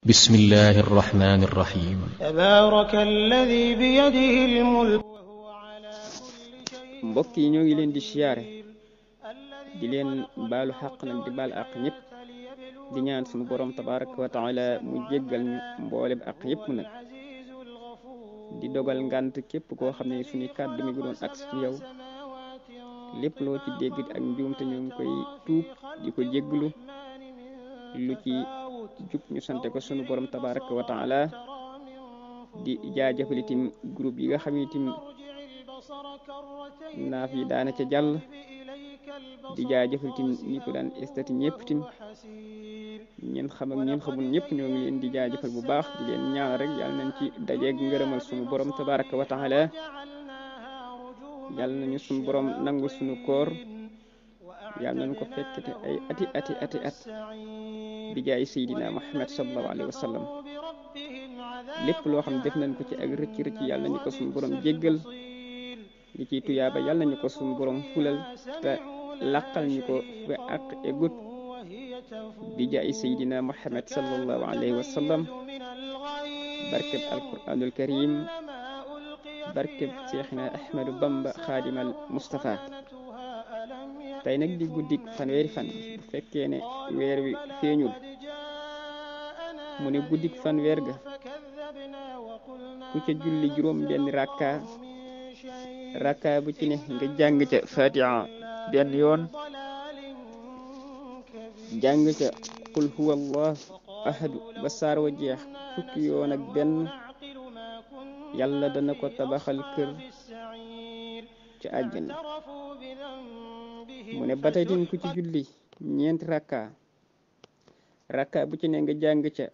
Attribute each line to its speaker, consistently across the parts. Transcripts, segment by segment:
Speaker 1: بسم الله الرحمن الرحيم
Speaker 2: تبارك الذي بيده الملك وهو على كل شيء
Speaker 3: mbokk yi ñoo ngi leen di siyaare di leen baalu xaq nag di baal àq ñëpp di ñaan suñu borom tabaraka wa taala mu jéggal ñu mboolem àq yëpp nag di dogal ngant képp koo xam ne suñu kàddu mi ngi doon agsi ci yow lépp loo ci dégg ak njuumte ñu ngi koy tuub di ko jégglu lu ci jub ñu sante ko suñu borom tabaraka wa taala di jaajëfal itam groupe yi nga xam ne itam naaf yi daana ca jàll di jaajëfal itam ñi ko daan estati ñëpp itam ñeen xam ak ñeen xamul ñëpp ñoo ngi leen di jaajëfal bu baax di leen ñaan rek yàlla nañ ci dajeeg ngërëmal suñu borom tabaraka wa taala yàlla nañu suñu borom nangul suñu koor yàlla nañu ko fekkete ay ati at bi jaay seydina Muhammad sallallahu alayhi wa sallam lépp loo xam def nañ ko ci ak rëcc yàlla nañu ko suñu borom jéggal li ciy tuyaaba yàlla nañu ko suñu borom fulal te laqal ñu ko ba ak egut bi jaay seydina Muhammad sallallahu alayhi wa sallam barkeb alquranul karim barkeb Seexina Ahmadu Bamba xaadimal Mustafa tey nag di guddik fanweeri fan bu fekkee ne weer wi feeñul mu ne guddik fanweer ga ku ca julli juróom benn rakka bu ci ne nga jàng ca fatiha benn yoon jàng ca qul huwa allahu ahadu ba saar wa jeex fukki yoon ak benn yàlla dana ko tabaxal kër ci àjjana mu ne ba tey tin ku ci julli ñeenti rakka bu ci ne nga jàng ca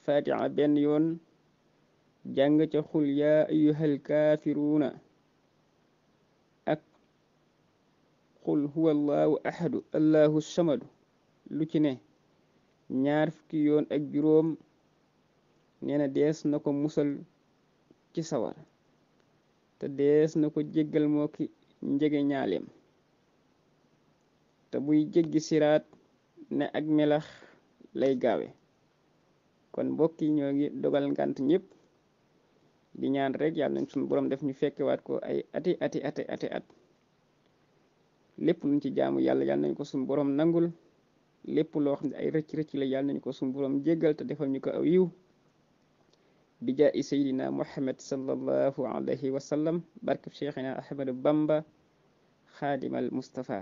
Speaker 3: fatiha benn yoon jàng ca xul yaa ayyuhal kaafiruuna ak xul huwa allahu ahadu allahu samadu lu ci ne ñaar fukki yoon ak juróom nee na dees na ko musal ci sawara te dees na ko jéggal moo ki njege ñaaleem te buy jéggi siraat ne ak melax lay gaawe kon mbokk yi ñoo ngi dogal ngant ñëpp di ñaan rek yàlla nañ suñu borom def ñu fekkewaat ko ay ati at lépp luñ ci jaamu yàlla nañ ko suñu borom nangul lépp loo xam ne ay rëcc la yàlla nañ ko suñu borom jéggal te defal ñu ko aw yiw bi jaayi seydina Muhammad sallallahu alayhi wa sallam barkeb Cheikhina Ahmadu Bamba xaadimal Mustafa